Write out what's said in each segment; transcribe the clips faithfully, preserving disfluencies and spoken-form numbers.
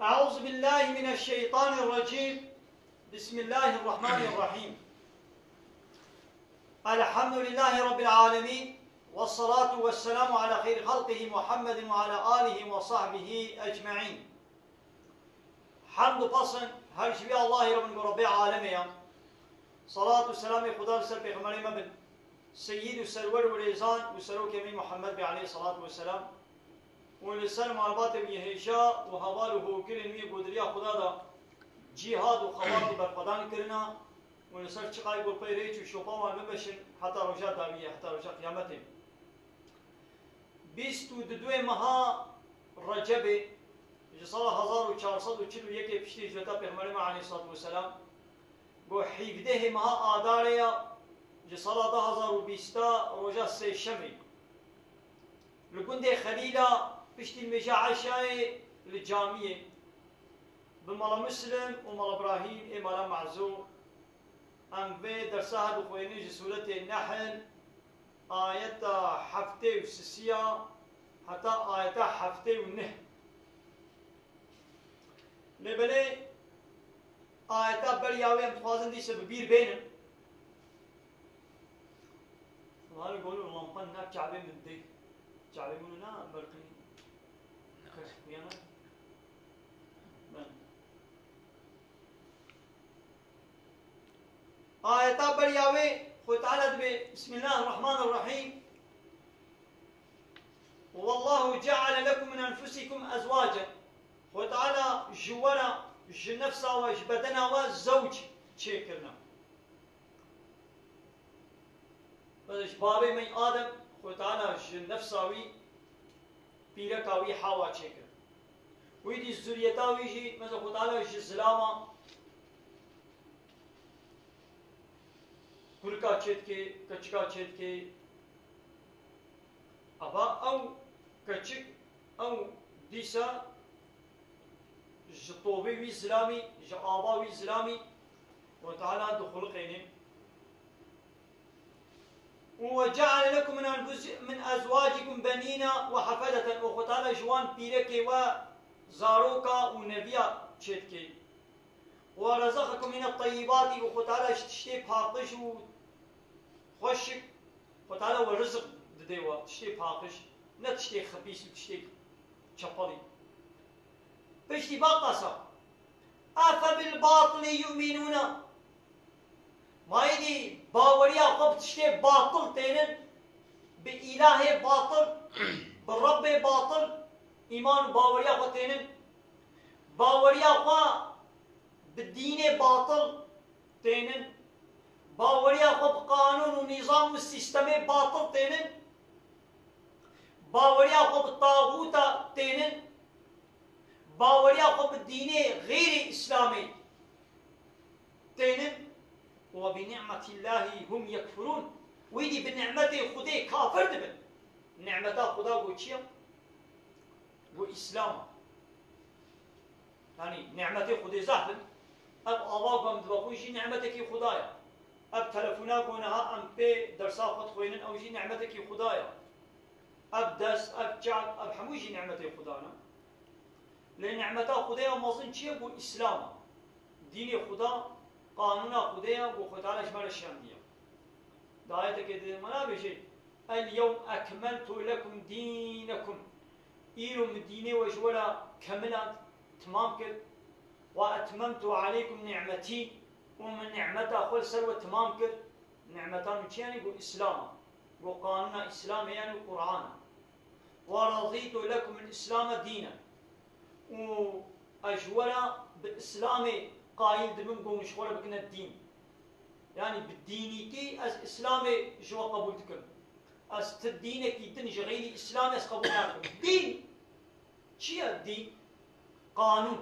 أعوذ بالله من الشيطان الرجيم. بسم الله الرحمن الرحيم. الحمد لله رب العالمين. والصلاة والسلام على خير خلقه محمد وعلى آله وصحبه أجمعين. Hemd û pes in her ji vî Allahî re bin ku Rebbê alemê ye. Salat û selamê Xuda li ser pêxemberê me bin. Seyyîd û serwer û rêzan û serokê me Muhammed bê aleyhî salatu weselam. Û li ser malbatê wî hêja û heval û hokirên wî ku di riya Xuda de cîhad û xebat û berxwedan kirina û li ser çiqayê ku pey rêç û şopa wan bimeşin heta roja dawiyê, heta roja qiyametê. Bîst û duduê meha Recebê ji sala hezar û çar sed û çil û yekê piştî hicreta Pêxemberê me aleyhî salatu weselam, ku hevdehê meha Adarê ya ji sala du hezar û bîsta roja sêşemê, li gundê Xelîla piştî nimêja eşayê li camiyê bi Mala Muslim û Mala Ibrahîm ê Mala Mezo em vê dersa hev bixwînin ji sûretê Nehl, ayeta heftê û sisiya heta ayeta heftê û neh. Lê belê ayeta beriya wê em dixwazin dîse bi bîr bênin. Wan gol û lampan nav çavê min dê. Çavê min na berqî. Kes xuyana. Ben. Ayeta beriya wê Xwe Teala dibê, Bismillahirrahmanirrahîm. Wallahu ceale lekum min enfusikum ezwace. Xwe Teala ji we re, ji nefsa we, ji bedena we zewc çêkirine. Ji bavê me Adem, Xwe Teala ji nefsa wî pîreka wî Hawa çêkir. Wî dî zuriyeta wî jî, mesela Xwe Teala ji zilama kurika çêdikê, keçika çêdikê. Ava ew keçik, ew dîsa ji tovê wî zilamî, ji ava wî zilamî, Xwe Teala dixuliqêne. Û وجعل لكم من أنفس-، من أزواجكم بنين وحفدة، û Xwe Teala ji wan pîrekê we zaroka û neviya çêdike. ورزقكم من الطيبات، û Xwe Teala ji tiştê paqij û xweşik, Xwe Teala we rizik dide we, tiştê paqij, ne tiştê xebîs û tiştê çepelî. Piştî va qasa, أفبالباطل يؤمنون. Ma êdî baweriya xwe bi tiştê batil tênin, bi îlahê batil, bi Rebbê batil, îman û baweriya xwe tênin, baweriya xwe bi dînê batil tênin, baweriya xwe bi qanûn û nîzam û sîstemê batil tênin, baweriya xwe bi taxûta tênin, baweriya xwe bi dînê xêrê Îslamê tênin, وبنعمة الله هم يكفرون. Wî dî bi nimetê Xwedê kafir dibin. Nimeta Xuda got çi ye? Got Îslam e. Yanî nimetê Xwedê zehf in. Ev ava ku em dibe xwe jî nimetekî Xuda ye. Ev telefona ku niha em pê dersa xwe dixwînin, ew jî nimetekî Xuda ye. Ev dest, ev çav, ev hemû jî nimetê Xuda ne. Lê nimeta Xwedê ya mezin çi ye? Got Îslam e. Dînê Xuda, qanûna Xwedê ye, got Xwe Teala ji me re şiyandiye. Di ayetekê de me nabêje, "اليوم أكملت لكم دينكم." Îro min dînê we ji we re kemiland, timam kir. "وأتممت عليكم نعمتي." Û min nimeta xwe li ser we timam kir. Nimeta min çi yanî? Got Îslam e. Got qanûna Îslamê yanî Qur'an e. "ورضيت لكم الإسلام دينا." Û ez ji we re bi Îslamê qayîl dibim, got, ji xwe re bikine dîn. Yanî bi dînîtî ez Îslamê ji we qebûl dikim. Ez ti dînekî din ji xeyrî Îslamê ez qebûl nakim. Dîn çi ye? Dîn, qanûn,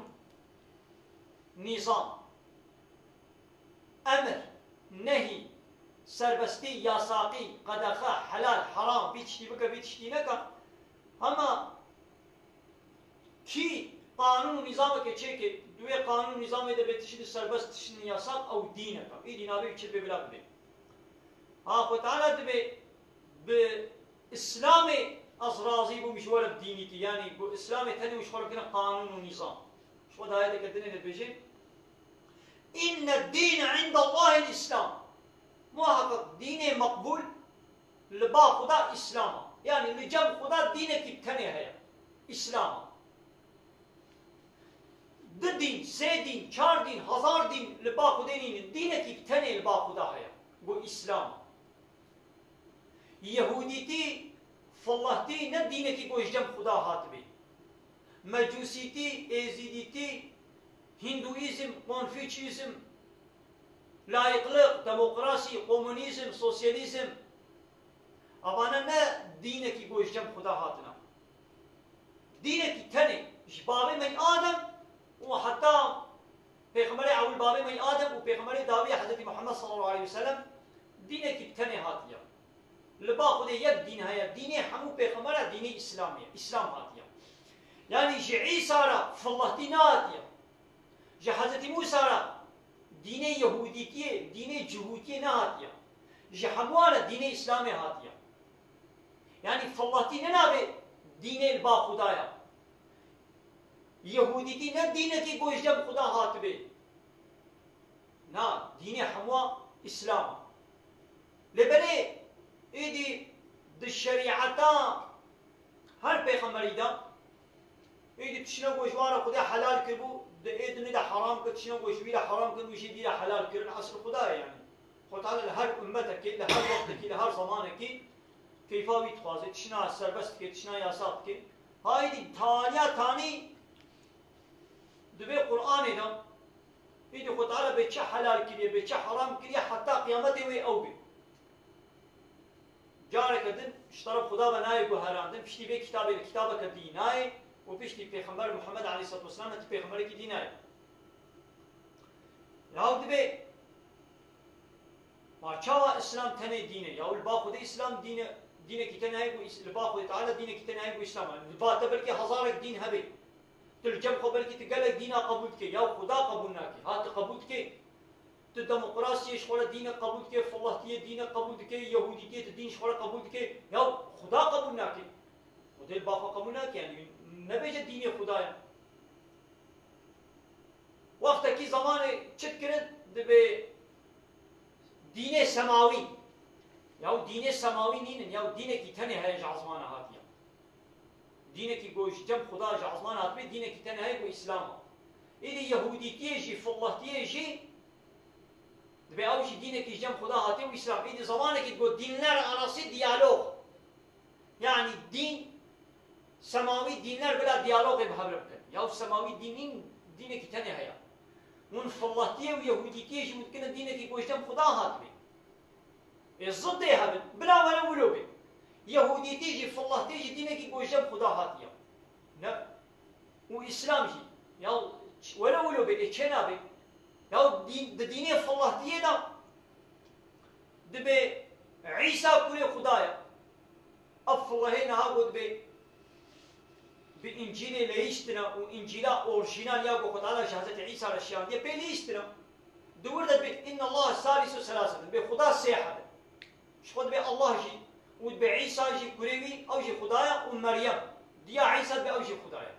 nîzam, emir, nehî, serbestî, yasaqî, qedexe, helal, heram, vî tiştî bike, vî tiştî neke. Hema kî qanûn û nîzameke çêke, di wê qanûn û nîzamê de bê tiştî serbest, tiştî yasaq, ew dînek e. Îdî nabê wî çi dibê bila bibê. Ha, Xwe Teala dibê bi Îslamê ez razî bûm ji we re bi dînîtî. Yanî got Îslamê tenê û ji xwe re bikine qanûn û nîzam. Ji xwe dayeteke dinê dibêje, "Inne dîne indallahil Îslam." Muheqeq dînê meqbûl li ba Xuda Îslam e. Yanî li cem Xuda dînekî bi tenê heye. Îslam e. Du dîn, sê dîn, çar dîn, hezar dîn li ba Xudê nînin. Dînekî bi tenê li ba Xuda heye. Got Îslam e. Yehûdîtî, fillahtî ne dînekî ku ji cem Xuda hatibê. Mecûsîtî, êzîdîtî, hîndûîzm, konfûçyîzm, layîqlik, demokrasî, komunîzm, sosyalîzm, evane ne dînekî ku ji cem Xuda hatine. Dînekî tenê ji babê me Adem û heta Pêxemberê ewil babê me Adem û Pêxemberê dawî Hezretî Muhammed sallallahu aleyhi ve sellem dînekî bi tenê hatiye. Li ba Xwedê yek dîn heye, dînê hemû pêxembera dînê Îslamê ye, Îslam hatiye. Yanî ji Îsa re fillahtî nehatiye. Ji Hezretî Mûsa re dînê Yehûdîtiyê, dînê Cihûtiyê nehatiye. Ji hemûan re dînê Îslamê hatiye. Yanî fillahtî ne navê dînê li ba Xuda ye. Yehûdîtî ne dînekî ku ji cem Xuda hatibê. Na, dînê hemûa Îslam e. Lê belê êdî di şerîeta her pêxemberî de, êdî tiştine ku ji wan re Xwedê helal kiribû, di ê dinê de heram kir, tiştine ku ji wî re heram kirin û jî dî re helal kirin, esil Xuda ye yanî. Xwe Teala li her ummetekê, li her wextekî, li her zamanekî keyfa wî dixwaze, tiştine serbest dike, tiştine yasak dike. Ha êdî taniya tanî di vê Qur'anê de, êdî Xwe Teala bê çi helal kiriye, bê çi heram kiriye, heta qiyametê wê ew bê. Careke din ji teref Xuda ve nayê guherandin, piştî vê kitabê li kitabeke dî nayê û piştî Pêxember Muhammed aleyhisselatu vesselam ti pêxemberekî dî nayê. Yaw dibê, ma çawa Îslam tenê dîn e? Yaw li ba Xwedê Îslam dîn e, dînekî tenê heye ku Îs-, li ba Xwedê Teala dînekî tenê heye ku Îslam e. Li ba te belkî hezarek dîn hebe. Tu li cem xwe belkî tu gelek dîna qebûl dikê. Yaw Xuda qebûl nake. Ha tu qebûl dikê. Tu demokrasiyê ji xwe re dînek qebûl dikê, fillahtiyê dînek qebûl dikê, yehûdîtiyê tu dîn ji xwe re qebûl dikê. Yaw Xuda qebûl nake. Xwedê li ba xwe qebûl nake. Yanî nebêje dînê Xuda ye. Wextekî zemanê çi dikirin, dibê dînê semawî. Yaw dînê semawî nînin, yaw dînekî tenê heye ji ezmana hatiye. Dînekî ku ji cem Xuda ji ezmana hatibê, dînekî tenê heye ku Îslam e. Êdî yehûdîtiyê jî, fillahtiyê jî, dibê ew jî dînekî ji cem Xuda hatiye û Îslam. Êdî zemanekî ku dînler arasî diyalog. Yanî dîn, semawî dînler bila diyalogê bi hev re bikin. Yaw semawî dîn nîn, dînekî tenê heye. Hûn fillahtiyê û yehûdîtiyê jî hûn dikine dînekî ku ji cem Xuda hatibê. Ê ziddê hebin, bila were wilo bê. Yehûdîtî jî, fillahtî jî dînekî ku ji cem Xuda hatiye. Ne? Û Îslam jî. Ya were wilo bê, ê çê nabê. Ya dîn, di dînê fillahtiyê de dibê Îsa kurê Xuda ye. Ev fillahê niha got bê bi Încîlê leyîstine û Încîla orjînal ya ku Xwedala ji Hezretî Îsa re şiyandiye pê leyîstine. Di wir de dibê, "Inna Allah salisu selasa." Dibê Xuda sê heb e. Ji xwe dibê Allah jî û dibê Îsa jî kurê wî, ew jî Xuda ye û Meryem, diya Îsa dibê ew jî Xuda ye.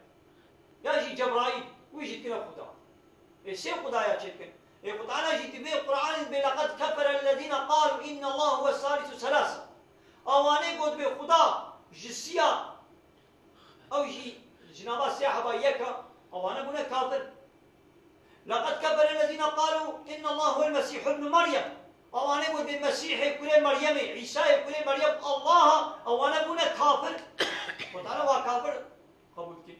Ya jî Cebraîl, wî jî dikine Xuda. Ê sê Xudaya çêdikin. Ê Xwe Teala jî di vê Qur'anê dibê, "Leqed kefere ellezîne qalû innallaha huwe salisu selasa." Awanê got dibê Xuda ji siya, ew jî ji nava sê heba yek e, awane bûne kafir. "Leqed kefere ellezîne qalû innallaha huwel mesîhu ibnu Meryem." Awanê got dibê Mesîhê kurê Meryemê, Îsayê kurê Meryem Allah e, awane bûne kafir. Xwe Teala wa kafir qebûl dike.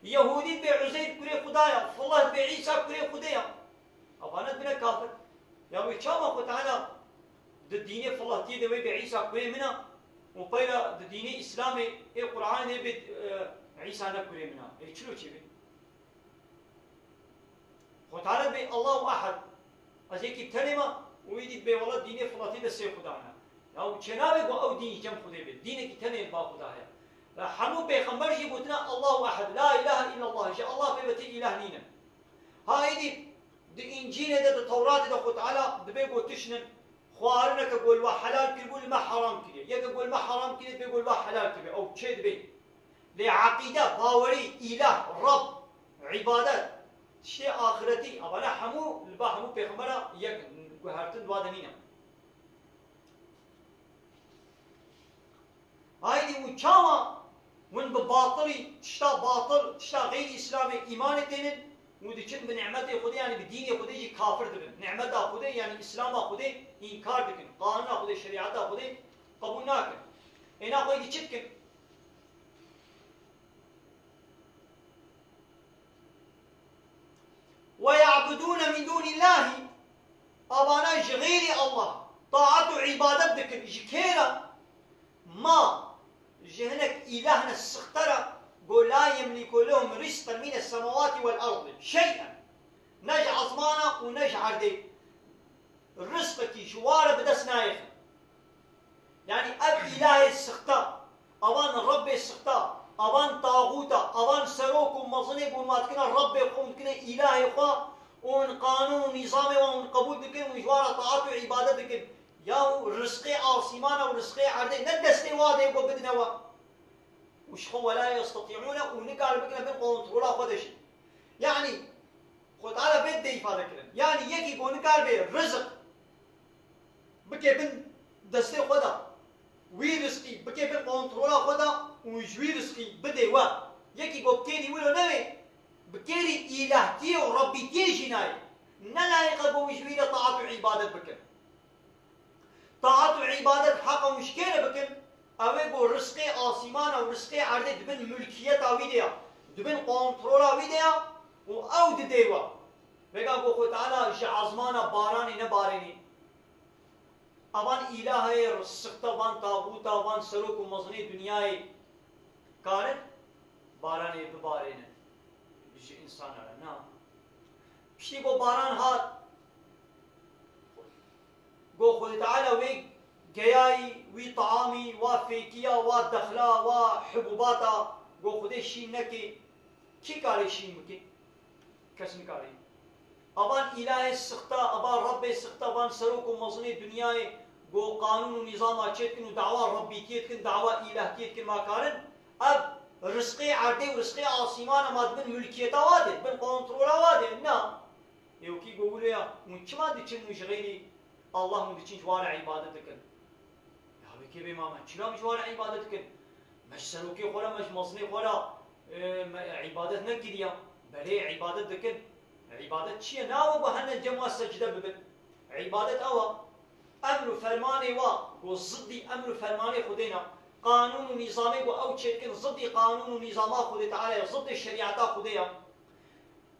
Yehûdî dibê Uzeyr kurê Xuda ye, Fillah dibê Îsa kurê Xwedê ye. Evane dibine kafir. Ya wê çawa Xwe Teala di dînê Fillahtiyê de wê bê Îsa kurê min e û peyra di dînê Îslamê ê Qur'anê de bê, e, Îsa ne kurê min e? Ê çilo çêbê? Xwe Teala dibê Allahu Ehed. Ez yekî tenê me û wî dî dibê wela dînê Fillahtiyê de sê Xudan e. Ya çênabe ku ew dîn ji cem Xwedê be. Dînekî tenê li ba Xuda heye. Ve hemû pêxember jî gotine Allahu Ehed, la ilahe illallah, ji Allah pê ve tê îlah nîne. Ha êdî di Încîlê de, di Tewratê de Xwe Teala dibê ku tiştine xwarineke ku li we helal kiribû li me heram kiriye. Yeke ku li me heram kiriye dibê ku li we helal kiriye. Ew çê dibê. Lê eqîde, bawerî, îlah, Rab, Îbadet, tiştê axiretî, evana hemû li ba hemû pêxembera yek guhertin dua de nîne. Haydî û çawa hûn bi batilî, tişta batil, tişta xeyrî Îslamê îmanê tênin û diçin bi nimetê Xwedê, yanî bi dînê Xwedê jî kafir dibin. Nimeta Xwedê, yanî Îslama Xwedê înkar dikin. Qanûna Xwedê, şerîeta Xwedê qebûl nakin. Êna xwe dî çi dikin? Ve ya'budûne min dûnillâhi, avana ji xêrî Allah taat û îbadet dikin. Ji kê re? Ma ji hinek îlahne sixte re, go la yemlîku lehum rizqen mine semawati vel ardi şey'en. Ne ji ezmana û ne ji erdê rizqekî ji wa re bi dest nayêxin. Yanî ev îlahê sixta, avan Rebbê sixta, avan taxûta, avan serok û mezinê ku hûn dikine Rebbê xwe, hûn dikine îlahê xwe, û hûn qanûn û nîzamê wan hûn qebûl dikin, hûn ji wan re taat û îbadet dikin. Yaw rizqê asîmana û rizqê erdê ne destê wa de ku bidine we. Û ji xwe wela yestatîûne û nikare bikine bin kontrola xwe de jî. Yanî, Xwe Teala vê dê îfade kirin. Yanî yekî ku nikaribe rizik bike bin destê xwe de, wî rizqî bike bin kontrola xwe de û ji wî rizqî bidê we. Yekî ku bi kêrî wilo nebe, bi kêrî îlahtiyê û rebbîtiyê jî nayê. Ne layiq e ku wî ji wî re taat û îbadet bikin. Taat û îbadet heqa hûn ji kê re bikin? Ew ê ku rizqê asîmana û rizqê erdê di bin mulkiyeta wî de ya, di bin kontrola wî de ya û ew didê we. Vêga ku Xwe Teala ji ezmana baranê nebarênî. Evan îlahê sixte, van taxûta, van serok û mezinê dinyayê karin baranê bibarênin ji însana re. Na. Piştî ku baran hat, Go Xwedê Teala wê geyayî, wî taamî, wa fêkiya, wa dexla, wa hibûbata, go Xwedê şîn nekê, kî karê şîn bikê? Kes nikarê. Avan îlahê sixta, ava Rebbê sixta, van serok û mezinê dinyayê, go qanûn û nîzama çê dikin û dawa rebbîtiyê dikin, dawa îlahtiyê dikin, ma karin ev rizqê erdê û rizqê asîmana ma dibin mulkiyeta wa de, bin kontrola wa de? Na. Ê wekî go wilo ya, hûn çima diçin û ji xeyrî Allah hûn diçin ji wan re îbadet dikin? Ya wê kê bê ma me, çira ji wan re îbadet dikin? Me ji serokê xwe re, me ji mezinê xwe re, e, me îbadet nekiriya. Belê îbadet dikin. Îbadet çi ye? Nawe ku hene cem wan secde bibin. Îbadet ew e. Emr û fermanê wa ku ziddî emr û fermanê Xwedê ne. Qanûn û nîzamê ku ew çêdikin ziddî qanûn û nîzama Xwedê Teala ye, ziddî şerîeta Xwedê ye.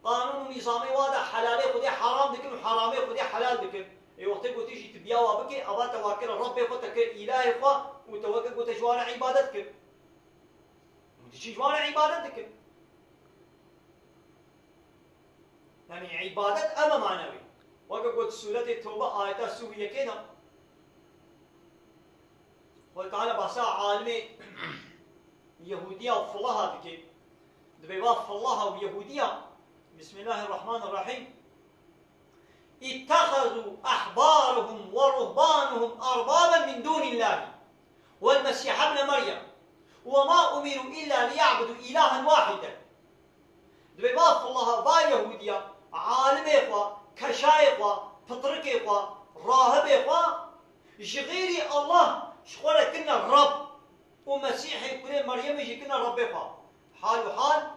Qanûn û nîzamê wa de helalê Xwedê heram dikin û heramê Xwedê helal dikin. Ê wextê ku tu jî tu biya wa bikê, eva te wa kir Rebbê xwe, te kir îlahê xwe û te weke ku te ji wan re îbadet kir. Hûn diçin ji wan re îbadet dikin. Yanî îbadet ev e manewê. Weke ku di sûretê Tewbe ayeta sî û yekê de Xwedê Teala behsa alimê Yehûdiya û filaha dike. Dibê va filaha û Yehûdiya, Bismillahirrahmanirrahîm. اتخذوا أحبارهم ورهبانهم أربابا من دون الله والمسيح ابن مريم وما أمروا إلا ليعبدوا إلها واحدا. Dibê va filaha, va Yehûdiya, alimê xwe, keşayê xwe, pitrikê xwe, rahibê xwe, ji xêrî Allah ji xwe re kirine Reb û Mesîhê kurê Meryemê jî kirine Rebbê xwe. Hal û hal,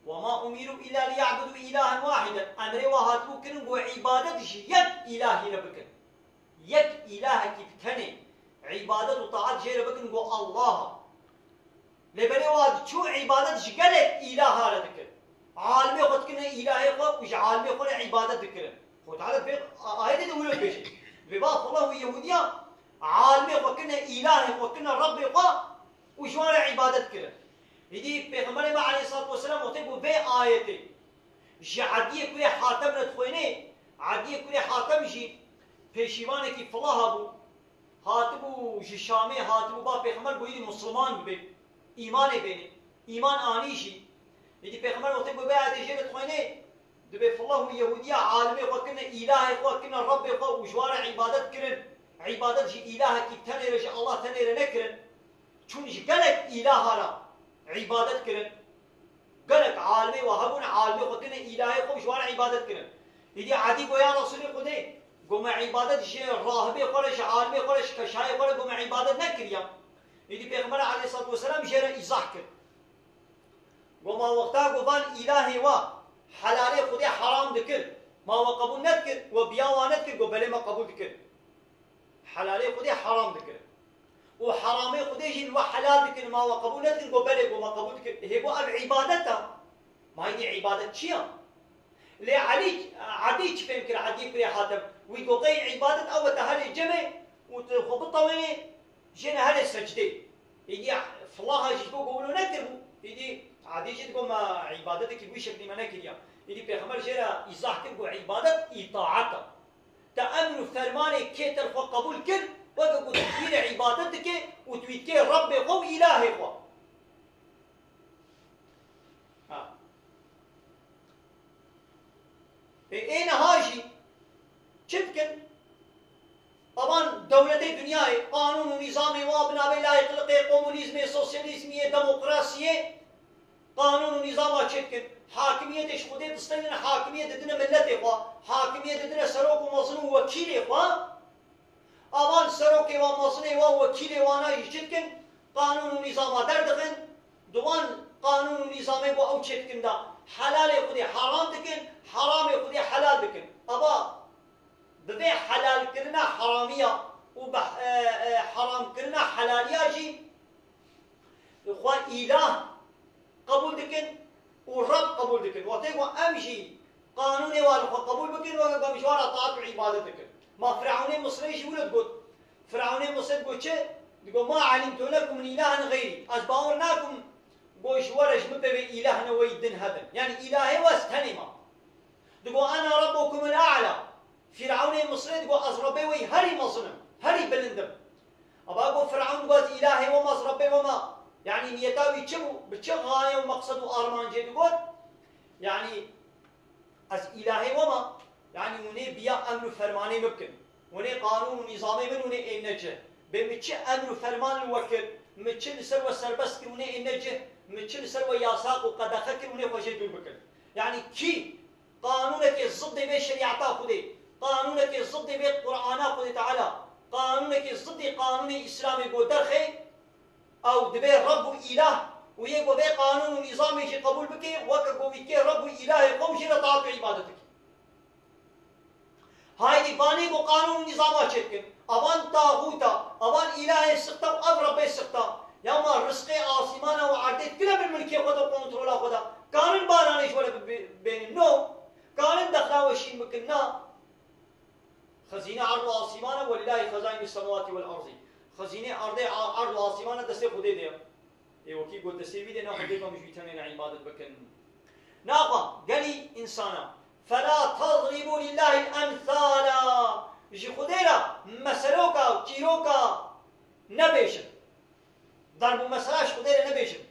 وما أمروا إلا ليعبدوا إلها واحدا. Emrê wa hatibû kirin ku îbadet ji yek îlahî re bikin. Yek îlahekî bi tenê îbadet û taat jê re bikin ku Allah e. Lê belê wa diçû îbadet ji gelek îlaha re dikir. Alimê xwe dikirine îlahê xwe û ji alimê xwe re îbadet dikirin. Xwe Teala vê ayetê de wilo dibêje. Dibê va filah û Yehûdiya alimê xwe kirine îlahê xwe, kirine Rebbê xwe û ji wan re îbadet kirin. Hêdî Pêxemberê me aleyhissalatu vesselam wextê ku vê ayetê ji Ediyê kurê Hatem re dixwênê, Ediyê kurê Hatem jî pêşîvanekî filaha bû. Hatibû ji Şamê, hatibû ba Pêxember ku êdî Musliman bibe, îmanê bêne. Îman anî jî. Êdî Pêxember wextê ku vê ayetê jê re dixwênê, dibê filah û Yehûdiya alimê xwe kirine, îlahê xwe kirine, Rebbê xwe û ji wan re îbadet kirin. Îbadet ji îlahekî tenê re, ji Allah tenê re nekirin. Çûn ji gelek îlaha re îbadet kirin. Gelek Alimê we hebûn, alimê xwe kirine îlahê xwe û ji wan re îbadet kirin. Îdî Edî got, ya Resûlê Xwedê, got, me îbadet ji rahibê xwe re, ji alimê xwe re, ji keşayê xwe re, got, me îbadet nekiriye. Îdî Pêxember aleyhissalatu vesselam jê re îzah kir. Got, ma wexta got van îlahê we helalê Xwedê heram dikir, ma we qebûl nedikir, we biya wan nedikir? Got, belê me qebûl dikir. Helalê Xwedê heram dikir. Û heramê Xwedê jî li we helal dikir, ma we qebûl nedikir? Got, belê, got, me qebûl dikir. Hê got, ev îbadet e. Ma îdî îbadet çi ye? Lê Elî, Edî çi fêm kir, Edî kurê Hatem? Wî got, qey îbadet ew e, te herê cemê û tu xwe bitewênê, jêne herê secdê. Îdî filaha jî got, got wilo nekiribû. Îdî Edî jî digot, me îbadetekî wî şeklî me nekiriye. Îdî Pêxember jê re îzah kir, got, îbadet îtaet e. Te emr û fermanê kê te li xwe qebûl kir, weke ku tu wî re îbadet dikê û tu wî dikê Rebbê xwe û îlahê xwe. Ha. Ê, ê niha jî çi dikin? Evan dewletê dinyayê, qanûn û nîzamê wa bi navê layîqliqê, komunîzmê, sosyalîzmiyê, demokrasiyê, qanûn û nîzama çê dikin. Hakimiyetê ji Xwedê distengin, hakimiyet didine miletê xwe, hakimiyet didine serok û mezin û wekîlê xwe. Avan serokê wan, mezinê wan, wekîlê wana jî çi dikin? Qanûn û nîzama derdixin, di wan qanûn û nîzamê bo ew çê dikin de, helalê Xwedê heram dikin, heramê Xwedê helal dikin. Ava bi vê helalkirina heramiya û bi, e, e, heramkirina helaliya jî xwe îlah qebûl dikin û Reb qebûl dikin. Wextê ku em jî qanûnê wan li xwe qebûl bikin, weke ku em ji wan re taat û îbadet dikin. Ma Firewnê Misirê jî wilo digot. Firewnê Misir digot çi? Digot, "Ma elimtu lekum min ilahin xeyrî." Ez bawer nakim ku ji we re, ji min pê ve îlah ne wey din hebin. Yanî îlahê we ez tenê me. Digot, "Ena rabbukumul a'la." Fîrewnê Misirê digot, "Ez Rebbê we yî herî mezin im, herî bilind im." Ava got, Firewn digot, "Ez îlahê we me, ez Rebbê we me." Yanî niyeta wî çi bû? Bi çi gaye û meqsed û armancê digot? Yanî ez îlahê we me, yanî hûn ê biya emr û fermanê min bikin. Hûn ê qanûn û nîzamê min hûn ê êne cih. Bê min çi emr û ferman li we kir, min çi li ser we serbest kir, hûn ê êne cih, min çi li ser we yasak û qedexe kir, hûn ê xwe jê dûr bikin. Yanî kî qanûnekê ziddê vê şerîeta Xwedê, qanûnekê ziddê vê Qur'ana Xwedê Teala, qanûnekê ziddê qanûnê Îslamê bo derxê, ew dibe Reb û Îlah û yê ku vê qanûn û nîzamê jî qebûl bike, weke ku wî dikê Reb û Îlahê xwe û jê re taat û îbadet dike. Haydî vanê ku qanûn û nîzama çêdikin. Avan taxûta, avan îlahê sixta û ev Rebbê sixta. Ya ma rizqê asîmana û erdê dikine bin milkê xwe de û kontrola xwe de. Karin baranê ji we re bi-, bi-, bênin? No. Karin dexla we şîn bikin? Na. Xezîne erd û asîmana, "Welillahî xezaînus semawatî wel erdî." Xezînê erdê, a-, erd û asîmana destê Xwedê de ye. Ê wekî got destê wî de, naxwe dê ku em ji wî tenê re îbadet bikin. Naxwe, gelî însana, "Fela tezrîbû lillahil emsala." Ji Xwedê re meseloka, çîroka nebêjin. Darb û mesela ji Xwedê re nebêjin.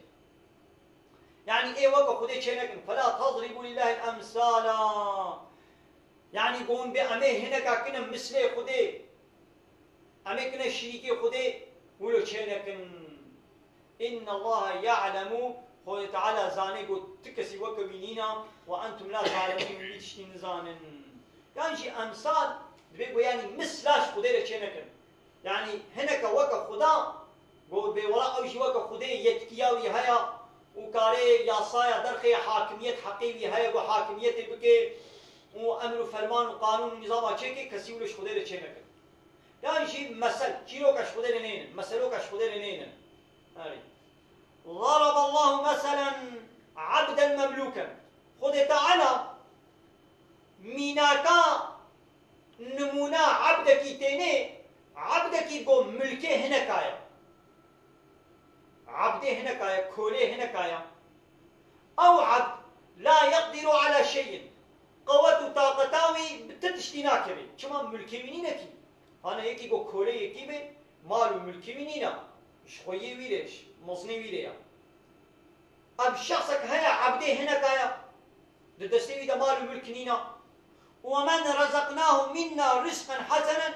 Yanî ê weke Xwedê çê nekin. "Fela tezrîbû lillahil emsala." Yanî gon bê em ê hineka kine mislê Xwedê. Em ê kine şirîkê Xwedê, wilo çê nekin. "Innallaha ya'lemu", Xwedê Teala zane ku ti kesî weke wî nîna, "ve entum la ta'lemûn", wî tiştî nizanin. Yan jî emsal, dibê ku yanî misla ji Xwedê re çê nekin. Yanî hineke weke Xuda, ku bê wela ew jî weke Xwedê yetkiya wî heye û karê yasaya derxê, hakimiyet heqê wî heye ku hakimiyetê bike û emr û ferman û qanûn û nîzama çêke, kesî wilo ji Xwedê re çê nekin. Yan jî mesel, çîroka ji Xwedê re neynin, meseloka ji Xwedê re neynin. Erê. "Zaraballahu meselen abden memluken." Xwedê Teala mînaka, nimûna ebdekî tênê, ebdekî ku milkê hineka ye. Ebdê hineka ye, kolê hineka ye. Ew ebd la yeqdîru ala şeyin. Qewet û taqeta wî bi ti tiştî nakevê. Çima milkê wî nîne kî? Hane yekî ku kolê yekî bê, mal û milkê wî nîne. Ji xweyê wî rê, ji mezinê wî rê ye. Ev şexsek heye, ebdê hineka ye. Di destê wî de mal û milk nîne. "Ve men rezeknahu minna rizqen hasenen."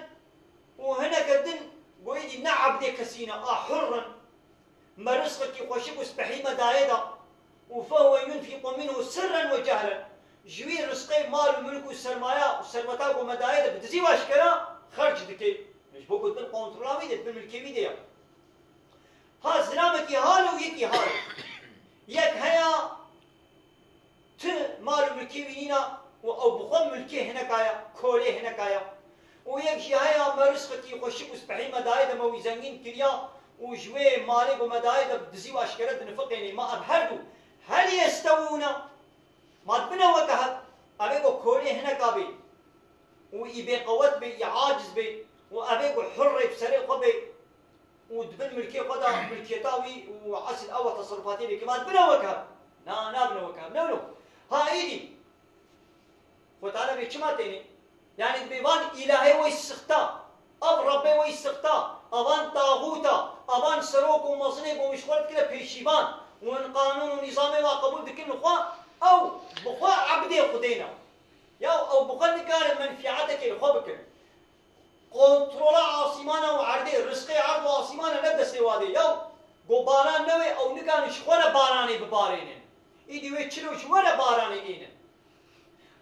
Û hineke din goyî dî ne ebdê kesî ne, a hurr in. Me rizqekî xweşik û spehî me daye da. û fehuwe yunfiqu minhu sirren ve cehren. Ji wî rizqê mal û milk û sermaya û serweta ku me daye de bi dizî û aşkera xerc dike. Ji bo ku di bin kontrola wî de, di bin milkê wî de ye. Ha zilamekî hal û yekî hal. Yek heya ti mal û milkê wî nîna û ew bi xwe milkê hineka ye, kolê hineka ye. Û yek jî heya me rizqekî xweşik û spehî me daye de me wî zengîn kiriya û ji wê malê ku me daye de bi dizî û aşkere dinifiqênê. Ma ev her du hel yestewûne. Ma dibine weke hev, ev ê ku kolê hineka bê û î bêqewet bê, î aciz bê û ev ê ku hurrê bi serê xwe bê û di bin milkê xwe de milkiyeta wî û esil ew e teserufatê bê, kima dibine weke hev? Na, nabine weke hev. Ne wilo. Ha êdî. Xwe Teala bê çima tênê? Yani dibê van îlahê wê sixta, ev Rebbê wê sixta, evan taxûta, evan serok û mezinê ku ji xwe re dikire pêşîvan û hin qanûn û nîzamê wa qebûl dikin li xwe, ew bi xwe ebdê Xwedê ne. Ya ew bi xwe nikare menfîetekê li xwe bikin. Kontrola asîmana û erdê, rizqê erd û asîmana ne destê wa de ye. Yaw, go baran newê, ew nikarin ji xwe re baranê bibarênin. Îdî wê çilo ji we re baranê ênin?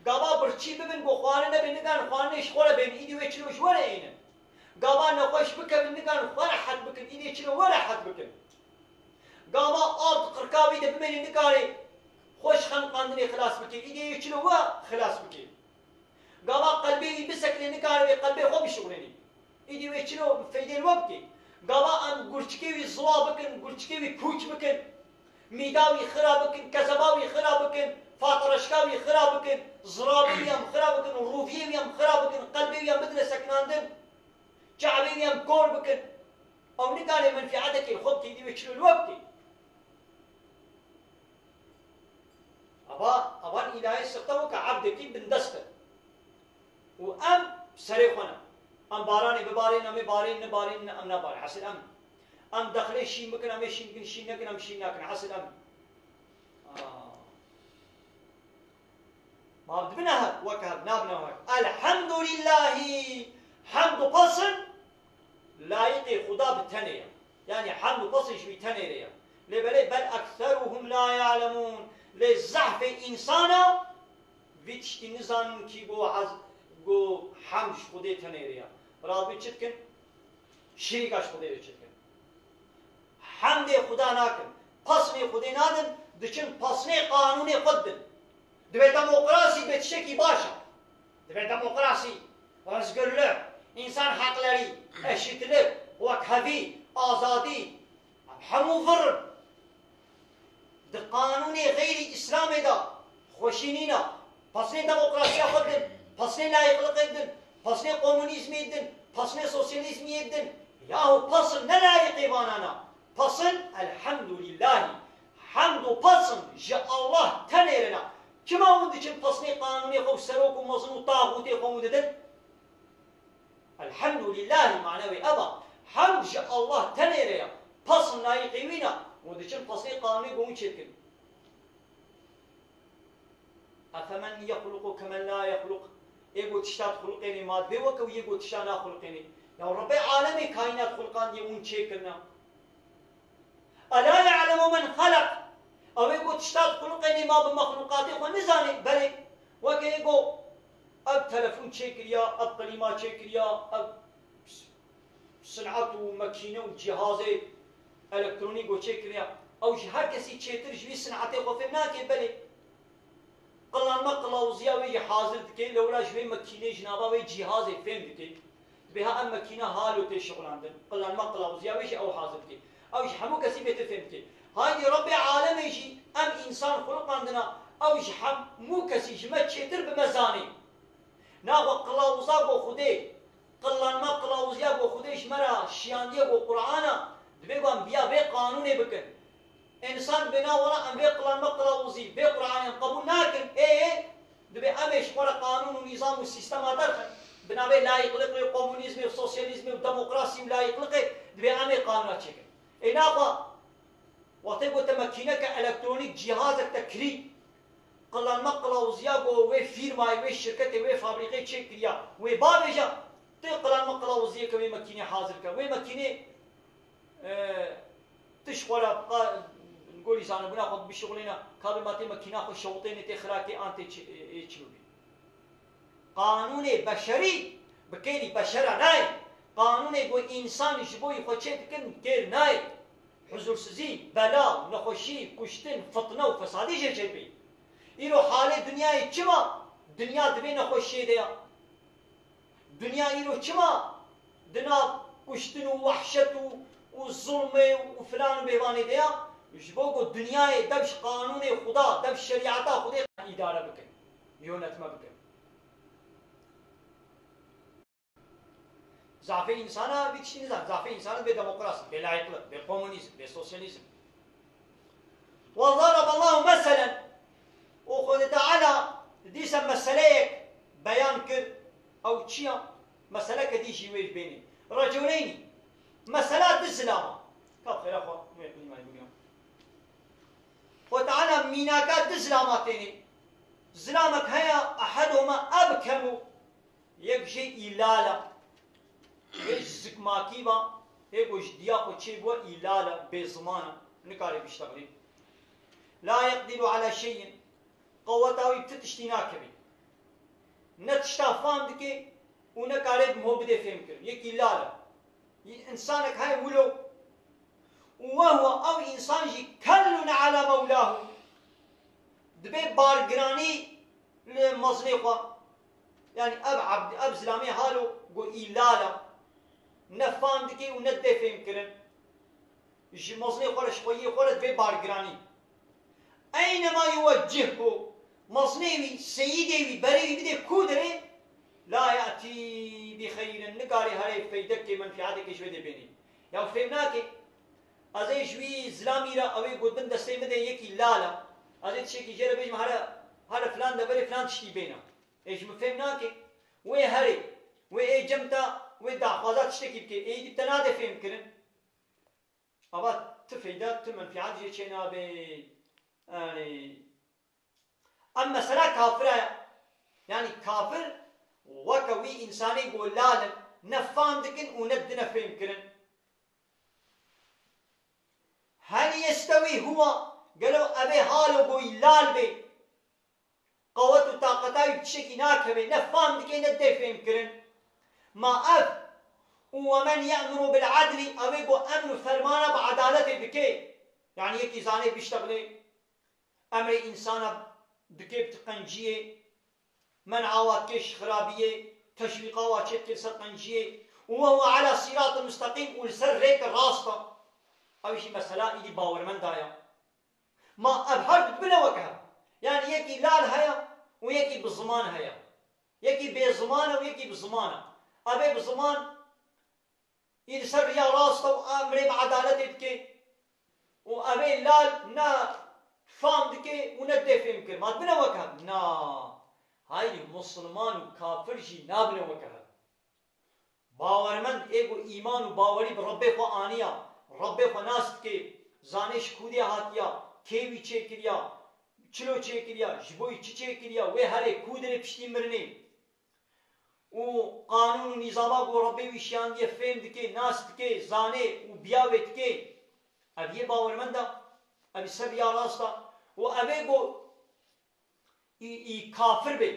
Gava birçî bibin, go xwarin nebe, nikarin xwarinê ji xwe re bên, îdî wê çilo ji we re ênin? Gava nexweş bikevin, nikarin xwe rehet bikin, îdî çilo we rehet bikin? Gava av di qirka wî de bimênê, nikarê xwe ji xenqandinê xilas bike, îdî wê çilo we xilas bike? Gava qelbê wî bisekine, nikare wê qelbê xwe bişuxulênî. Îdî wê çilo feydê li we bike? Gava em gurçikê wî ziwa bikin, gurçikê wî pûç bikin, mîda wî xira bikin, kezeba wî xira bikin, fatireşka wî xira bikin, ziravê wî em xira bikin, rûviyê wî em xira bikin, qelbê wî em bidine sekinandin, çavê wî em kor bikin. Ew nikare menfîetekê li xwe bike, îdî wê çilo li we bike? Ava, avan îlahê sixte weke ebdekî bindest e. Û em serê xwe ne. Em baranê bibarên, em ê barên, nibarên, em nabarên. Hesil em. Em dexlê şîn bikin, em ê şîn bikin, şîn nekin, em şîn nakin. Hesil em. Aa. Ma dibine hev, weke hev, nabine hev. Elhamdulillahî, hemd û pasin layiqê Xuda bi tenê ye. Yani hemd û pasin ji wî tenê re ye. Lê belê bel ekseruhum la ya'lemûn. Lê zehfê însana vî tiştî nizanin kî go ez, go hemd ji Xwedê tenê re ye. Rabî çi dikin? Şirîka ji Xwedê re çêdikin. Hemdê Xuda nakin. Pesnê Xwedê nadin, diçin pesnê qanûnê xwe didin. Divê demokrasî bê tiştekî baş e. Divê demokrasî, özgürlük, insan hakları, eşitlik, wekhevî, azadî, em hemû vir in. Di qanûnê xeyrî Îslamê de xweşî nîne. Pesnê demokrasiya xwe din, pesnê layîqliqê din, pesnê komunîzmê din, pesnê sosyalîzmiyê din. Yahu pesn ne layîqê vanan e. Pesn, elhamdulîllahî. Hemd û pesn ji Allah tenê re ne. Çima hûn diçin pesnê qanûnê xwe û serok û mezin û taxûtê xwe hûn didin? Elhamdulîllahî mane wê ev e. Hemd ji Allah tenê re ye. Pesn layîqê wî ne. Hûn diçin pesnê qanûnê go hûn çêdikin. Efemen yexluqu kemen la yexluq. Ê go tişta dixuliqênê ma divê weke û yê go tişta naxuliqênê. Ya Rebbê alemê kaînat xuliqandiye hûn çêkirine. Ela ya'lemu men xelaq. Ew ê go tişta dixuliqênê ma bi mexluqatê xwe nizanê? Belê. Weke yê go ev telefon çêkiriya, ev klîma çêkiriya, ev sinat û mekîne û cîhazê elektronî go çêkiriya. Ew ji her kesî çêtir ji wî sinatê xwe fêm nake, belê. Qillanma qilawuziya wê jî hazir dike, lewra ji wê mekînê ji nava wê cîhazê fêm dike. Dibê ha ev mekîne halo tê şixulandin. Qillanma qilawuziya wê jî ew hazir dike. Ew ji hemû kesî bêtir fêm dike. Haydî Rebbê alemê jî em însan xuliqandina, ew ji hemû kesî ji me çêtir bi me zanê. Naxwe qilawuza go Xwedê, qillanma qilawuziya go Xwedê ji me re şiyandiye go Qur'an e, dibê ku em biya vê qanûnê bikin. Însan dibê na wela em vê qillanma qilawuzî, vê Qur'anê em qebûl nakin, ê, dibê em ê ji xwe re qanûn û nîzam û sîstema derxin. Bi navê layîqliqê û komunîzmê û sosyalîzmê û demokrasî û layîqliqê dibê em ê qanûna çêkin. Ê naxwe, wextê ku te mekîneke elektronîk, cîhazek te kirî, qillanma qilawuziya ku wê fîrmayê, wê şirketê, wê fabrîqê çêkiriya, wê bavêje, tê qillanma qilawuziyeke wê mekînê hazir ke. Wê mekînê, e, tu ji xwe re qa-, gorî zanebûna xwe bişixulêne, Tabî ma tê makîna xwe şewitênê tê xirakê an tê çi, ê, ê çi bibî. Qanûnê beşerî bi kêrî beşera nayê. Qanûnê ku însan ji bo yî xwe çê dikin kêr nayê. Huzursizî, bela, nexweşî, kuştin, fitne û fesadî jê çêdibî. Îro halê dinyayê çima? Dinya di vê nexweşiyê de ya. Dinya îro çima di nav kuştin û wehşet û, û zulmê û filan û bêvanê de ya? Ji bo ku dinyayê dev ji qanûnê Xuda, dev şerîeta Xudê îdare bikin, yönetme bikin. Zafê însana vî tiştî nizan. Zafê însana bê demokrasî, bê layîklik, bê komunîzm, bê sosyalîzm. وضرب الله مثلا، û Xwedê Teala dîsa meseleyek beyan kir, ew çi ya? Meseleke dî jî wê bênê. رجلين، mesela du zilama. Ka xêra xwe, wê qîmay bigire. Xwedê Teala mînaka du zilama tênê. Zilamek heye, أحدهما أبكم، yek jê î lal e. Yê ji zikmakî ve, yê ku ji diya xwe çêbûye î lal e, bêziman e, nikare biştexilê. لا يقدر على شيء، qeweta wî bi ti tiştî nakeve. Ne tişta fam dike û ne kare bi ho bide fêmkirin. Yekî lal e. Yî însanek heye wilo. وهو، ew însan jî كل على مولاه، dibe bargiranî li mezinê xwe. Yanî ev ebd, ev zilamê halo ku î lal e. Ne fam dike û ne dide fêmkirin. Ji mezinê xwe re, ji xweyiyê xwe re dibe bargiranî. أينما يوجهه، mezinê wî, seyîdê wî, berê wî bide ku derê, لا يأتي بخير، nikare herê feydekê, menfîatekê ji wê dê bênê. Ya fêm nake, ez ê ji wî zilamî re, ew ê got bin destê min de yekî lal e. Ez ê tiştekî jê re bêjim, here, here filan deverê filan tiştî bêne. Ê ji min fêm nake. Wê herê, wê ê cem te, wê daxwaza tiştekî bike. Êdî te nade fêm kirin. Ava ti feyda, ti menfîat jê çênabe. Yanî, em mesela kafir e. Yanî kafir weke wî însanê ku lal in, ne fam dikin û ne didine fêm kirin. هل يستوي هو، gelo ev ê halo ku î lal bê, qewet û taqeta wî bi tiştekî nakeve, ne fam dike, ne dide fêm kirin. Ma ev, û ومن يأمر بالعدل، ew ê ku emr û fermana bi edaletê dike. Yanî yekî zanê biştexilê, emrê însana dike bi qenciyê, men'a wa dike ji xirabiyê, teşwîqa wa çêdike li ser qenciyê. وهو على صراط مستقيم، û li ser rêke rast e. Ew jî mesela îdî bawermenda ye. Ma ev her du dibine wek hev. Yanî yekî lal heye û yekî bi ziman heye. Yekî bê ziman e û yekî bi ziman e. Ev ê bi ziman î li ser riya rast e û emrê bi edaletê dike. Û ev ê lal ne fam dike û ne dê fêm kir. Ma dibine wek hev? Na. Hayrî musulman û kafir jî nabine wek hev. Bawermend ê ku îman û bawerî bi Rebbê xwe aniya, Rebbê xwe nas dike, zanê ji ku dê hatiya, kê wî çêkiriya, çilo çêkiriya, ji bo wî çi çêkiriya, wê herê ku dirê piştî mirinê. Û qanûn û nîzama ku Rebbê wî şiyandiye fêm dike, nas dike, zanê û biyavê dike. Ev yê bawermend e, ev ê ser riya rast e. Û ev ê ku î, î kafir be,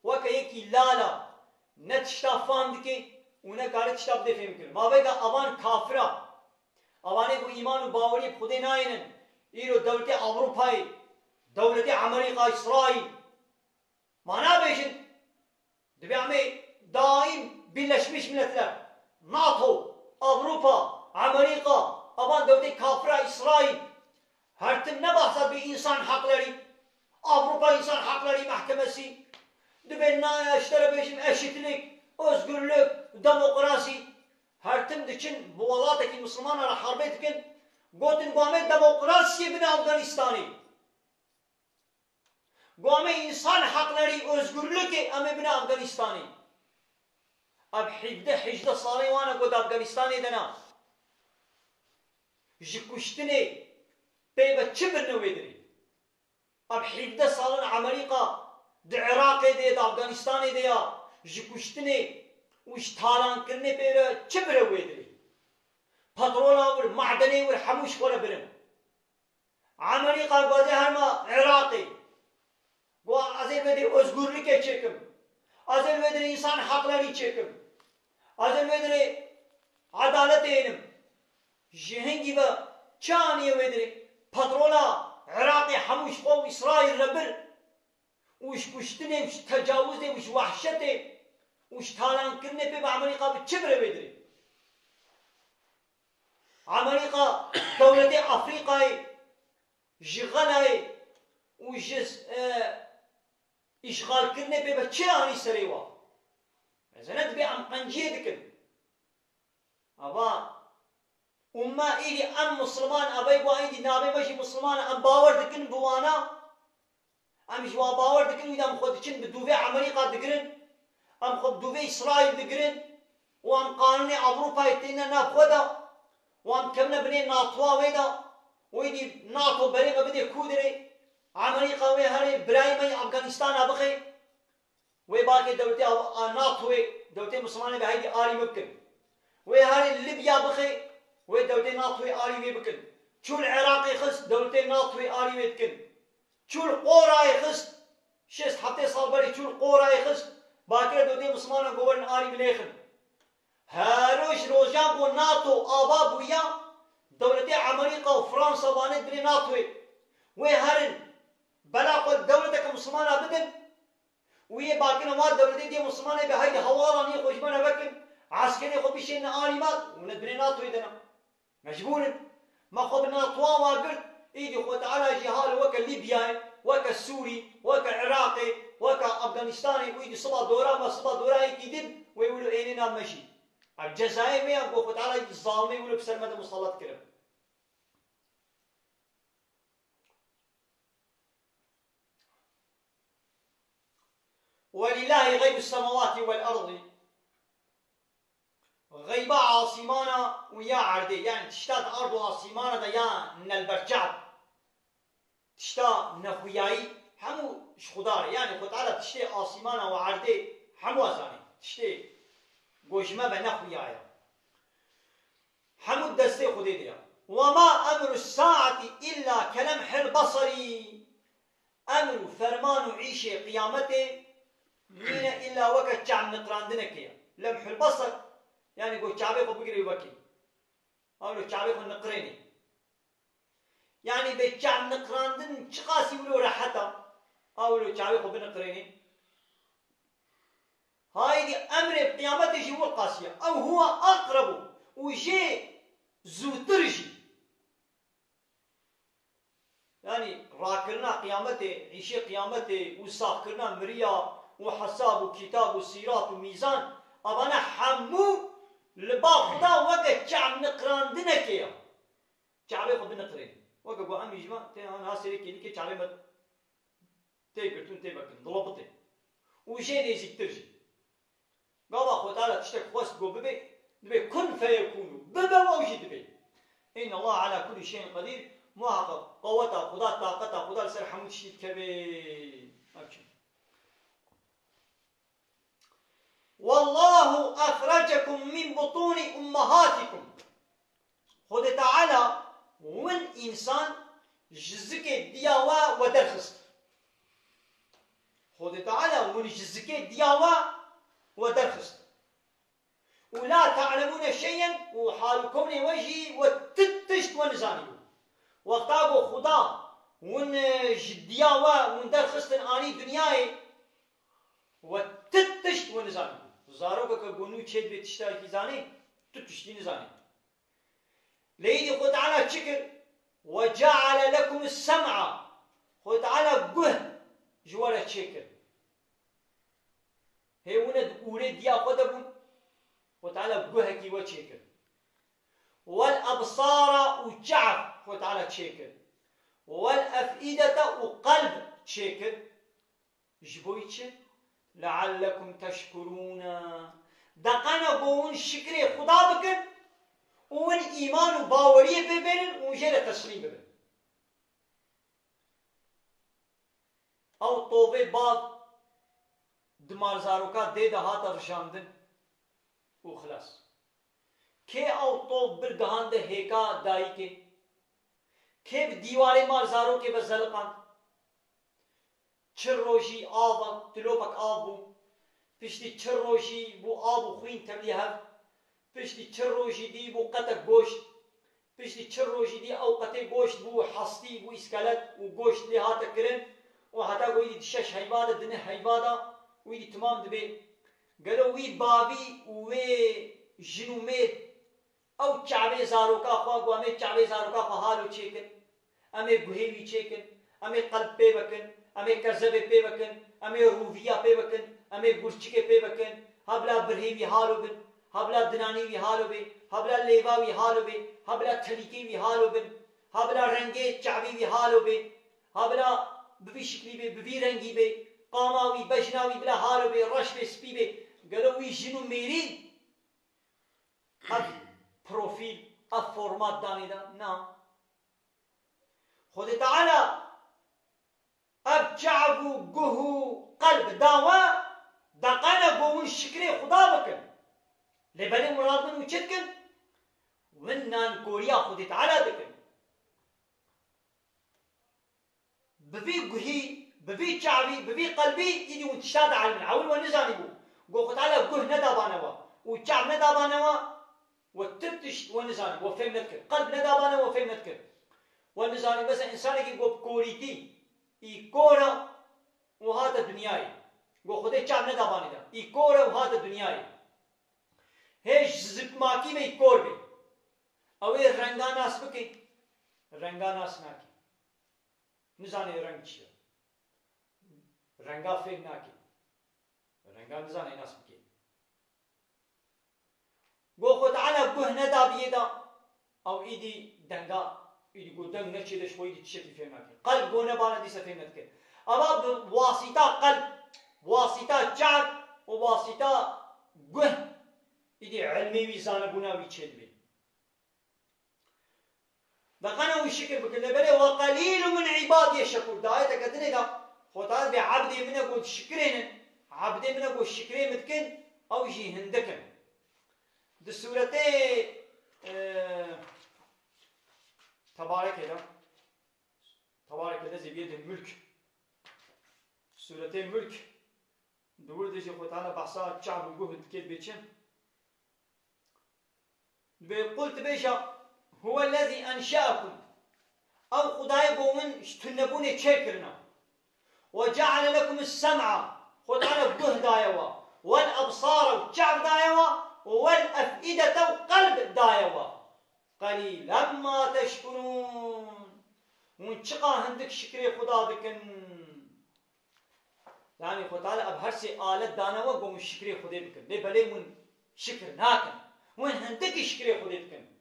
weke yekî lal e, ne tişta fam dike û ne kare tişta bide fêm kirin. Ma vêga avan kafir e. Avanê ku îman û baweriyê bi Xwedê nayênin, îro dewletê Ewropayê, dewletê Amerîka, Îsraîl, ma nabêjin, dibê em ê daîm Birleşmiş Milletler, NATO, Ewropa, Amerîka, avan dewletê kafira Îsraîl, her tim ne behsa bi însan heqlerî, Ewropa Însan Heqlerî Mehkemesî, dibê naya ji te re bêjin eşitlik, özgürlük, demokrasî, her tim diçin bi welatekî misilmana re herbê dikin, gotin ku em ê demokrasiyê bine Afganistanê. Ku em ê însan heqlerî, özgürlükê em ê bine Afganistanê. Ev hevdeh hejdeh salê wan e ku di Afganistanê de ne. Ji kuştinê pê ve çi birine wê dirê? Ev hevdeh sal in Amerîka di Iraqê de, di Afganistanê de ya, ji kuştinê û ji talankirinê pê re çi bire wê dirê? Petrola wir, madenê wir hemû ji xwe re birin. Amerîka gazê herma Iraqê. Got, ez ê vê derê özgürlükê çêkim. Ez ê vê derê însan haklarî çêkim. Ez ê vê derê edaletê ênim. Ji hingî ve çi aniye wê derê? Petrola Iraqê hemû ji xwe û Îsraîl re bir. Û ji kuştinê û ji tecawizê û ji wehşetê û ji talankirinê pê bi Amerîka bi çi bire wê derê? Amerîka dewletê Afrîkayê ji xelayê û ji, e, îşxalkirinê pê ve çi anî serê wa? Mezene dibê em qenciyê dikin. Ava, û me îdî em Musliman, ava, ê ku êdî navê me jî Musliman e, em bawer dikin bi wana, em ji wan bawer dikin, wî de em xwe diçin bi dûvê Amerîka digirin, em xwe bi dûvê Îsraîl digirin û em qanûnê Ewropayê têne nav xwe de û em kevine binê NATOa wê de û êdî NATO berê me bidê Kûdirê, Amerîka wê herê birayê me yê Afganîstana bixê. Wê bakê dewletê a, a NATOyê, dewletê Mislimanê bi heydî arî bikin. Wê herê Libya bixê, wê dewletê NATOyê arî wê bikin. Çû li Iraqê xist, dewletê NATOyê arî wê dikin. Çû li Qorayê xist, şêst heftê sal berê çû li Qorayê xist, bakire dewletê Mislimanan goverin arî bilêxin. Hero ji rojan ku NATO ava bûya, dewletê Amerîka û Fransa vanê binê NATOyê. Wê herin, bela xwe dewleteke Mislimana bidin, û yê bakine wa dewletê dê Mislimanê be, heydê hewalaniyê xwe ji me re vekin, eskerê xwe bişêne alî me, hûn ê binê NATOyê de ne. Mecbûr in. Me xwe bi NATOa wa girt, îdî Xwe Teala jî hale weke Lîbyayê, weke Sûrî, weke Iraqê, weke Afganistanê, û îdî siba dora me, siba dora yekî din, wê wilo ênê nav me jî. Ev cezayê wê ya ku Xwe Teala îdî zalimê wilo bi ser me de musallat kirin. وَلِلَّهِ غَيْبُ السَّمَاوَاتِ وَالْأَرْضِ. Xeyba asîmana û ya erdê, yani tişta di ard û asîmana de ya nelberçav, tişta nexuyayî, hemû ji Xuda re. Yani Xwe Teala tiştê asîmana û erdê hemû zanê. Tiştê ku ji me ve nexuya ye. Hemû destê Xwedê de ye. وَمَا أَمْرُ السَّاعَةِ إِلَّا كَلَمْحِ الْبَصَرِ. Emr û ferman û îşê qiyametê nîne îlla weke çav niqrandinekê ye. Lemhul basar, yani ku çavê xwe bigirê û vekê. Ew lo çavê xwe niqrênê. Yani bê çav niqrandin çiqasî wilo rehet a, ew lo çavê xwe biniqrênê. Haydi emrê qiyametê jî wir qasî ye. Ew huwe aqrebu, û jê zûtir jî. Yani rakirina qiyametê, îşê qiyametê û saxkirina miriya û hesab û kitab û sîrat û mîzan, avana hemû li ba Xuda weke çav niqrandinekê ye. Çavê xwe biniqirê. Weke ku em jî me tê han ha serê kêlîkê çavê me tê girtin, tê vekin, dilopitê. Û jê nêzîktir jî. Gava Xwe Teala tiştek xwest ku bibe, dibê kun feyekûnû. Bibe û ew jî dibe. Inna Allah ala kulli şeyin qedîr. Muhaqqaq qeweta Xuda, taqeta Xuda li ser hemû tiştî dikeve. Ev çi? Wallahu akhrajakum min butuni ummahatikum. Xwedê Teala win însan ji zikê diya we we derxist. Xwedê Teala win ji zikê diya we we derxist. Û la ta'lemûne şeyen, û hal û konê we jî we ti tişt we nizanîbû. Wexta ku Xuda win, e, ji diya we win derxistin anî dinyayê, we ti tişt we nizanîbû. Zarokeke ku nû çê dibê tiştekî zanê, tu tiştî nizanê. Lê îdî Xwe Teala çi kir? Ve ceale lekum sem'a. Xwe Teala guh ji we re çêkir. Hê wine di ûrê diya xwe de bûn, Xwe Teala guhekî we çêkir. Wel ebsara û çav Xwe Teala çêkir. Wel ef'îdete û qelb çêkir. Ji bo çi? Leallekum teşkurûne. Deqene ku hûn şikrê Xuda bikin û hûn îman û baweriyê pê bênin û jê re teslîm bibin. Ew tovê bav di malzaroka dê de hate rijandin û xilas. Kê ew tov bir dihande hêka dayikê? Kê bi dîwarê mal zarokê ve zeliqand? Çil rojî av, tilopek av bû. Piştî çil rojî bû av û xwîn tevlî hev. Piştî çil rojî dî bû qetek goşt. Piştî çil rojî dî ew qetê goşt bû hestî, bû îskelet û goşt lê hate kirin û heta ku êdî di şeş heyva de, di neh heyva de û êdî timam dibe. Gelo wî bavî û wê jin û mêr ew çavê zaroka xwe, ku em ê çavê zaroka xwe halo çêkin, em ê guhê wî çêkin, em ê qelb pê vekin, em ê kezebê pê vekin, em ê rûviya pê vekin, em ê gurçikê pê vekin, hebla birhê wî halo bin, hebla dinanê wî halo bê, hebla lêva wî halo bê, hebla telîkê wî halo bin, hebla rengê çavê wî halo bê, hebla bi vî şiklî bê, bi vî rengî bê, qama wî, bejna wî bila halo bê, reş bê, spî bê. Gelo wî jin û mêrî ev profîl, ev format danê de? Na. Xwedê Teala ev çav û guh û qelb da we, deqene ku hûn şikrê Xuda bikin. Lê belê hûn radibin û çi dikin? Hûn nankoriya Xwedê Teala dikin. Bi vî guhî, bi vî çavî, bi vî qelbî, îdî hûn tişta dielmin. Ewil we nizanîbû. Go Xwe Teala guh nedabane we û çav nedabane we, we tu tişt we nizanî, we fêm nedikir. Qelb nedabane, we fêm nedikir. We nizanî, mesela însanekî go bi korîtî, î kor e û hate dinyayê. Go Xwedê çav nedabane de. Î kor e û hate dinyayê. Hê ji zikmakî ve î kor be. Ew ê renga nas bike, renga nas nake. Nizanê reng çi ye. Renga fêm nake. Renga nizanê nas bike. Go Xwe Teala guh nedabiyê de, ew îdî denga, îdî go deng neçê de ji xwe îdî tiştekî fêm nake. Qelb go nebane dîse fêm nedike. Eva bi wasîta qelb, wasîta çav û wasîta guh îdî ilmê wî, zanebûna wî çêdibe. Deqene wî şikir bikin, lê belê "ve qelîlun min îbadîye şekûr". Di ayeteke dinê de Xwedê bê "Ebdê min e ku şikirênin, ebdê min e ku şikrê min dikin, ew jî hindik in". Di sûretê, e, Tebarekê de, Tebarekê de zêbiyê de Mulk. Sûretê Mulk, di wir de jî Xwedê Teala behsa çav û guh dike bê çi? Dibê qul dibêje, "Huwellezî enşe'ekum." Ew Xwedayê ku hûn ji tunebûnê çêkirina. "Ve ceale lekumus sem'a." Xwedayê guh daye we. "Wel ebsare", û çav daye we. "Wel ef'idete", û qelb daye we. "Qelîlen ma teşkurûn." Hûn çiqa hindik şikrê Xweda dikin? Yanî Xwedê Teala ev her sê alet dane we, ku hûn şikrê Xwedê bikin. Lê belê hûn şikir nakin. Hûn hindikî şikrê Xwedê dikin.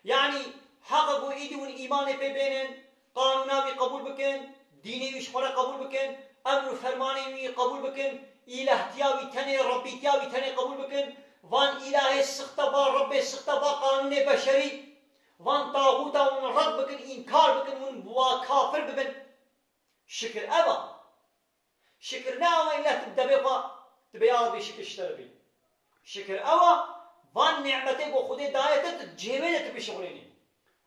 Yanî heq e ku îdî hûn îmanê pê bênin, qanûna wî qebûl bikin, dînê wî ji xwe re qebûl bikin, emr û fermanê wî qebûl bikin, îlahtiya wî tenê, rebbîtiya wî tenê qebûl bikin, van îlahê sixte, va rebbê sixte, va qanûnê beşerî, van taxûta hûn red bikin, înkar bikin, hûn bi wa kafir bibin. Şikir ev e. Şikir ne ew e îlla tu bi devê xwe tu bê ya Rebbî şikir ji te re bî. Şikir ew e, van nîmetê ku Xwedê daye te, tu cihê wê de tu bişuxulînî.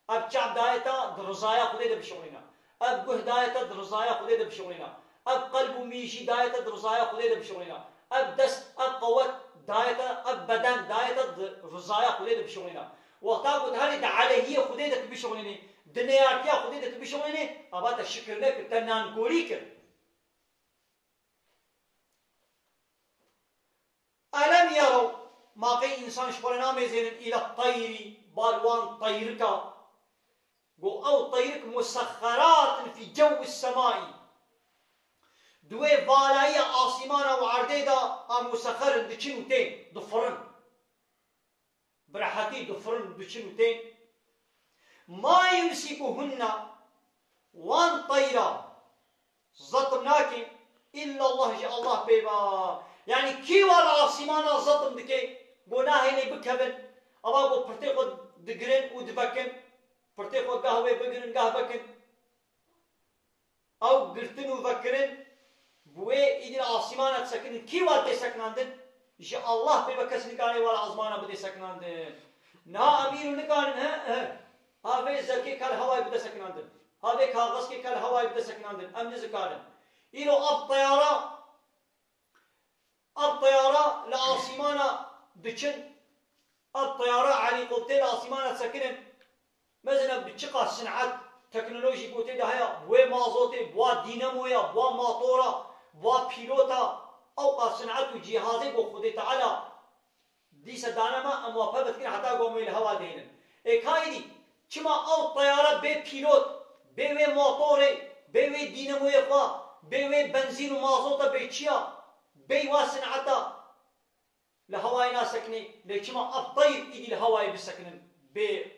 Ev çav daye te, di rizaya Xwedê de bişuxulîne. Ev guh daye te, di rizaya Xwedê de bişuxulîne. Ev qelb û mîjî daye te, di rizaya Xwedê de bişuxulîne. Ev dest, ev qewet daye te, ev beden daye te, di rizaya Xwedê de bişuxulîne. Wexta ku tu herî di elehiyê Xwedê de tu bişuxulînî, di neyartiya Xwedê de tu bişuxulînî, eva te şikir nekir, te nankorî kir. Elem yerew, ma qey însan ji xwe re namêzênin, île teyrî, bal wan teyrika. Go ew teyrik musexxeratin fî cewwis semayî. Di wê valayiya asîmana û erdê de a musexxer in, diçin û tên, difirin. Bi rehetî difirin, diçin û tên. Ma yumsikuhunne, wan teyra zetim nake, illallah, ji Allah pê ve. Yanî kî wa li asîmana zetim dike, go nahêlê bikevin, eva go pirtê xwe digirin û divekin, pirtê xwe gah wê bigirin, gah vekin. Ew girtin û vekirin, bi wê îdî li asîmana disekinin. Kî wa dê sekinandin? Ji Allah pê ve kes nikare wa li asmana bidê sekinandin. Niha em îro nikarin, he, he, avê zerkê ka li hewayê bide sekinandin. Ev ê kaxezkê ka li hewayê bide sekinandin. Em nizikarin. Îro ev teyara, ev teyara li asîmana diçin. Ev teyara helîkopter li asîmana disekinin. Mezin ev bi çiqas sin'et, teknolojî ku tê de heye, bi wê mazotê, bi wa dînemoya, bi wa matora, bi wa pîlota, ew qas sin'et û cîhazê ku Xwedê Teala dîse dane me, em wa peve dikin heta ku em wê li hewa dihêlin. Ê ka êdî, çima ew teyare bê pîlot, bê wê motorê, bê wê dînemoyê xwe, bê wê benzîn û mazota bê çiya, bê wa sin'eta li hewayê nasekinê, lê çima ev teyr êdî li hewayê bisekinin bê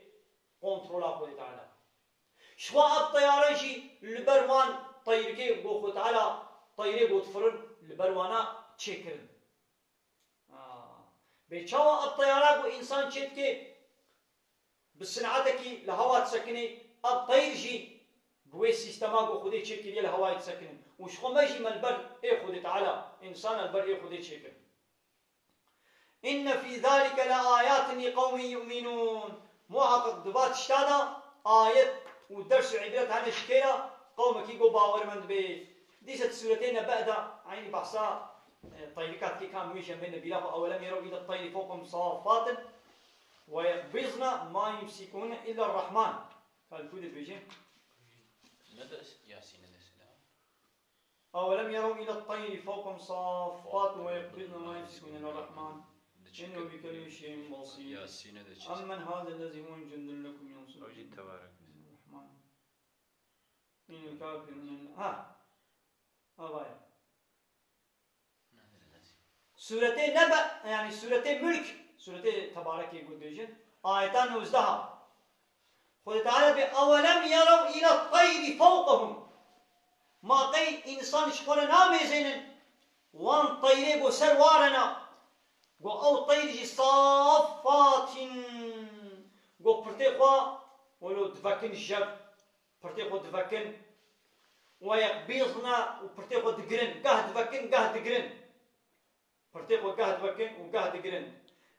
kontrola Xwedê Teala? Ji xwe ev teyare jî li ber wan teyrikê ku Xwedê Teala teyrê got firin, li ber wana çêkirin. Ah. Bê çawa ev teyara ku însan çêdike bi sin'etekî li hewa disekinê, ev teyr jî bi wê sîstema ku Xwedê çêkiriye li hewayê disekinin. Û ji xwe me jî me li ber ê Xwedê Teala, însan li ber ê Xwedê çêkirin. Inne fî zalike le ayatin li qewmin yu'minûn. Muhaqiq di va tişta de ayet û ders û îbret hene ji kê re, qewmekî ku bawermend bê. Dîse di sûretê Nebe de eynî behsa, e, teyrika dike, ka em wê jî em bêne bîra xwe. Ewelem yerew île teyri fewqehum saffatin ve yeqbizne ma yumsikuhunne illa Rahman. Ka li ku dibêje? Ne de Yasîn de sila. أولم يروا إلى الطير فوقهم صافات ويقبضن ما يمسكهن إلا الرحمن إنه بكل شيء بصير. Yasînê de çi? أمن هذا الذي هو جند لكم ينصركم Ew jî Tebarek. من الرحمن إن الكافرون إلا Ha. Avaya. Sûretê Nebe, yani Sûretê Mülk, Sûretê Tebarekê ku dibêjin, ayeta nozdeha. Xwedê Teala bê, "Ewelem yerew île teyri fewqehum." Ma qey însan ji xwe re namêzênin wan teyrê ku ser wa re ne? Ku ew teyr jî saffatin, ku pirtê xwe welo divekin jev, pirtê xwe divekin, we yeqbîzne û pirtê xwe digirin, gah divekin, gah digirin. Pirtê xwe gah divekin û gah digirin.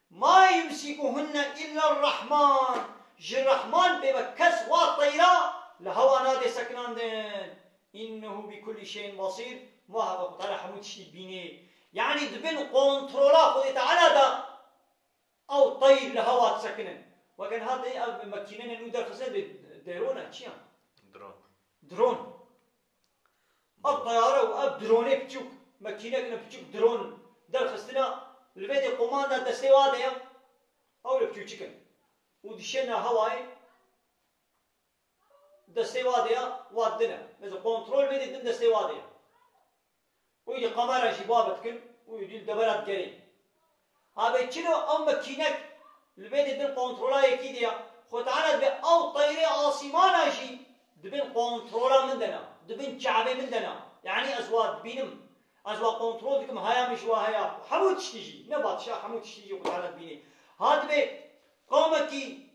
Ma yumsikuhunne illa Rahman. Ji Rahman pê ve kes wa teyra li hewa nadê sekinandin. Înnehu bi kullî şeyin basîr. Muhaqa Xwedê Teala hemû tiştî dibînê. Yanî di bin kontrola Xwedê Teala de ew teyr li hewa disekinin. Weke niha tê ev mekînene nû derxistine dê drone çi ya? Drone. Drone. Ev teyare û ev dronê biçûk, mekînekine biçûk, drone derxistine, li vê dê qoman de destê wa de ye, ew li biçûçik in. Û dişêne hewayê, destê wa de ye, wa din e. Mesela kontrol vê dê din destê wa de ye. Û îdî kamera jî wa bidikin û îdî li devera digerê. Abê çilo ew mekînek li vê dê bin kontrola yekî de ya. Xwe Teala dibê ew teyrê asîmana jî di bin kontrola min de ne, di bin çavê min de ne. Yanî ez wa dibînim, ez wa kontrol dikim, haya min ji wa heye. Hemû tiştî jî, ne badşa, hemû tiştî jî Xwe Teala dibînê. Ha dibê qewmekî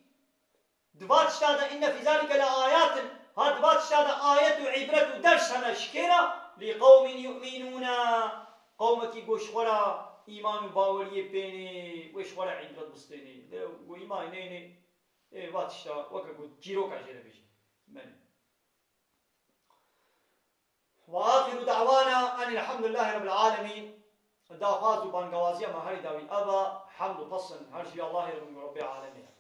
Di va tişta de, inne fî zalike le ayatin, ha di va tişta de ayet û îbret û ders hene ji kê re? Li qewmin yu'minûne, qewmekî ku ji xwe re îman û baweriyê pênê, wê ji xwe re îbret bistênê. De ku îman nênê, ê va tişta weke ku çîroka jê re bêjî. Menê. Ve axiru da'wana enil hamdülillahi rabbil alemin. Daxwaz û bangawaziya me herî dawî ev e, hemd û pesn her ji Allahê re û Rebbê alemê ye.